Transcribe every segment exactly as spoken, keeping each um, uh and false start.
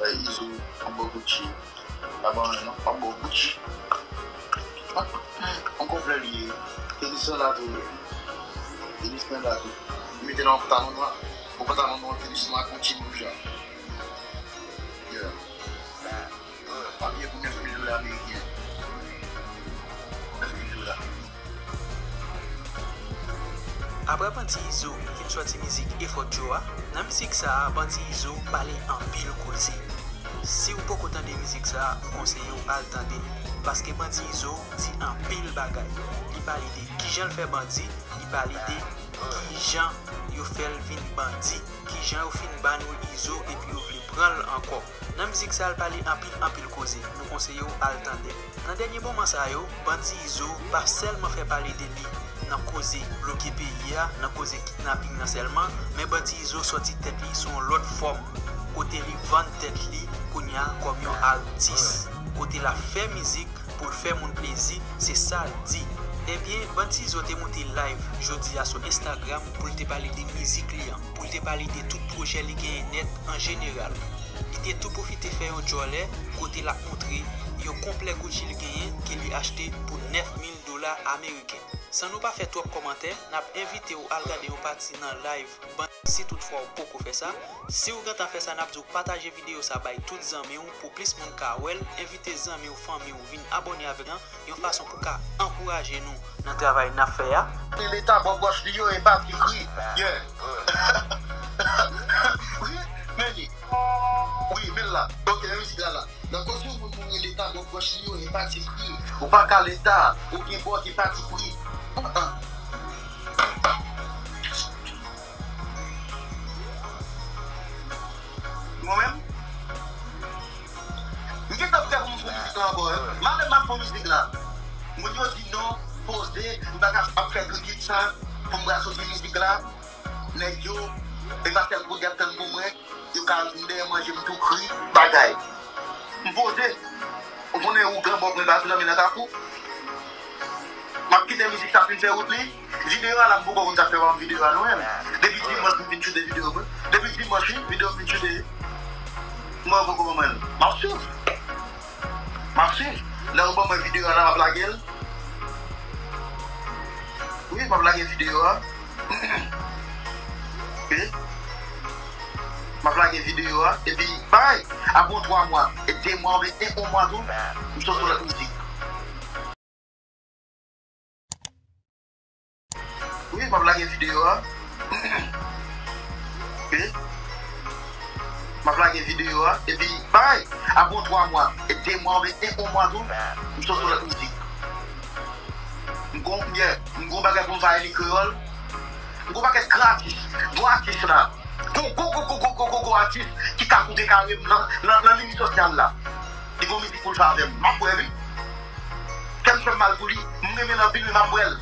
Izo, yon bon Gucci. Pa ban mwen non, yon bon Gucci. Yon konplè li ye. Tenis lan la tou. Tenis lan la tou. Li mete nan yon pantalon nwa. Yon pantalon nwa, tenis nwa ak yon tchim wouj la. Yeah. Papye pou nèf mil dola ameriken. Nèf mil dola. Apre Bandi Izo fin sòti mizik E Fòt Yo a, nan mizik sa a, Bandi Izo pale anpil koze. Si w poko tande mizik sa a, m konseye w al tande l. Paske Bandi Izo di anpil bagay. Li pale de kijan l fè bandi, li pale de kijan yo fè l vin bandi, kijan yo fin ba nou Izo epi yo vle pran l ankò. Nan mizik sa a, l pale anpil, anpil koze. Nou konseye w al tande l. Nan dènye moman sa yo, Bandi Izo pa sèlman fè pale de li nan koze bloke peyi a, nan koze kidnaping nan sèlman, men Bandi Izo sòti tèt li sou yon lòt fòm, kote li vann tèt li kounye a kòm yon atis, kote l ap fè mizik pou l fè moun plezi, se sa l di. Ebyen, Bandi Izo te moute live jodi a sou Instagram pou l te pale de mizik li an, pou l te pale de tout pwojè li genyen nèt an jeneral. Li te tou pwofite fè yon djòlè kote l ap montre yon konplè Gucci li genyen ke li achte pou nèf mil dola ameriken. San nou pa fè twòp kòmantè, n ap envite w al gade yon pati nan live Bandi, si toutfwa w poko fè sa. Si w gentan fè sa, n ap di w pataje videyo sa bay tout zanmi w pou plis moun ka wè l. Envite zanmi w, fanmi w vin abòne avèk nou, yon fason pou ka ankouraje nou nan travay n ap fè a. Leta bò bwòch li yo e pa ti kri. Yeah. Wi, men li. Wi, men l la. Ok, men mizik la la. Nan koze yon moun mouri, Leta bò bwòch li yo e pa ti kri. Ou pa ka Leta, ou gen bò ki pa ti kri. An, an. Mwen menm, m gentan prè pou m fè mizik la ankò, wi. Malè m ap fè mizik la. Moun yo di non, poze, m pa ka ap fè gigit sa pou m pral soti mizik la. Nèg yo, e pa sèl pou y ap tann pou mwen, yo ka vin dèyè manje m tou kri, bagay. M poze. Ou konnen ougan bò mwen pa tou nan men nan kafou. M ap kite mizik sa fin fè wout li. Videyo a la m poko konn sa k fè pa m videyo a non menm. Depi dimanch m fin choute videyo mwen. Depi dimanch wi, videyo m fin choute. Mwen poko ban mwen l. M ap swiv. M ap swiv. Lè ou ban mwen videyo a la, m ap lage l. Wi, m ap lage videyo a. Ok. M ap lage videyo a. Epi, bay, apre yon twa mwa, e de mwa oubyen yon mwa tou, m sot sou lòt mizik. Wi, m ap lage videyo a. Wi. M ap lage videyo a. Epi, bay, apre yon twa mwa, e de mwa oubyen yon mwa tou, m sot sou lòt mizik. M gon, yeah, m gon bagay pou m fè a Eli Kreyòl. M gon pakèt gran atis. Gon atis la. Gon, gon, gon atis ki ka koute kare m nan, nan, nan limit sosyal la. Li gon mizik pou l fè avè m. M ap wè, wi. Kè m fè m mal pou li. M renmen l anpil, wi, m ap wè l.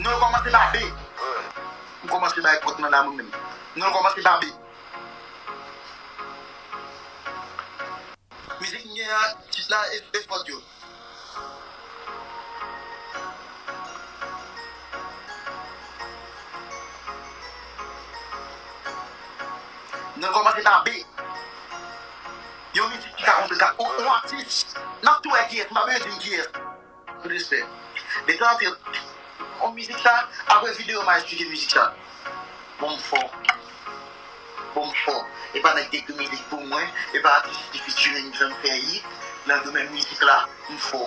Non l kòmanse pa B. M kòmanse bay pòt nan la mwen menm. Non l kòmanse pa B. Mizik m gen an, tit la, e, e fòt yo. Non l kòmanse pa B. Yon mizik ki ka kontre ka, yon, yon atis. N ap tou wè kiyès, m pa bezwen di m kiyès. Tout respè. Depi antre yon mizik sa, apre videyo m a esplike mizik sa. Bon, m fò. Bon, m fò. E pa nèg ki ekri mizik pou mwen, e pa atis ki featuring ki fè m fè hit nan domèn mizik la, m fò.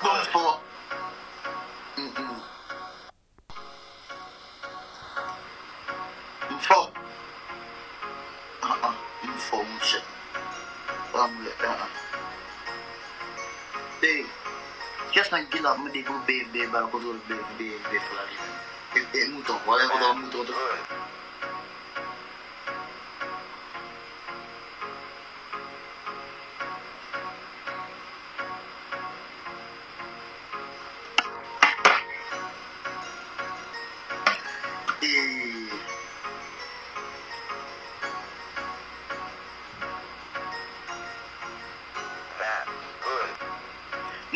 Bon, m fò. Mm, mm. M fò. An, an, m fò, monchè. Anmwey, an, an. Ey, kiyès nan ki la ap mande pou B F, B F ba l kontwòl, B F, B F, B F la li menm? E, e mouton, w ap gen kontwòl mouton tou? E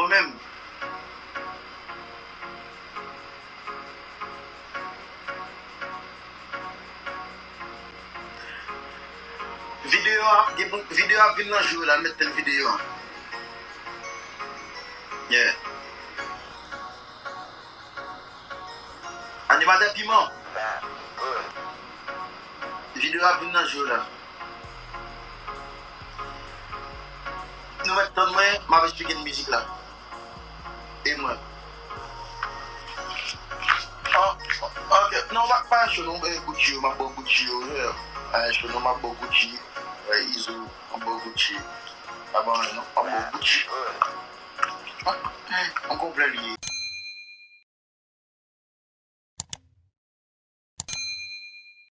mwen menm, Gen pou videyo ap vin nan jou la, met tann videyo an. Yeah. Animatè Piman. Videyo ap vin nan jou la. Nou mèt tann mwen, m ap esplike n mizik la. E mwen. Ah, ok. Non, pa, pa cho, non, eh, Gucci, yo, m ap bò Gucci, yo, yeah. Pa cho, non, m ap bò Gucci. Eh, Izo, m ap bò Gucci. Pa ban, non, m ap bò Gucci. Ah, eh, on konplè li ye.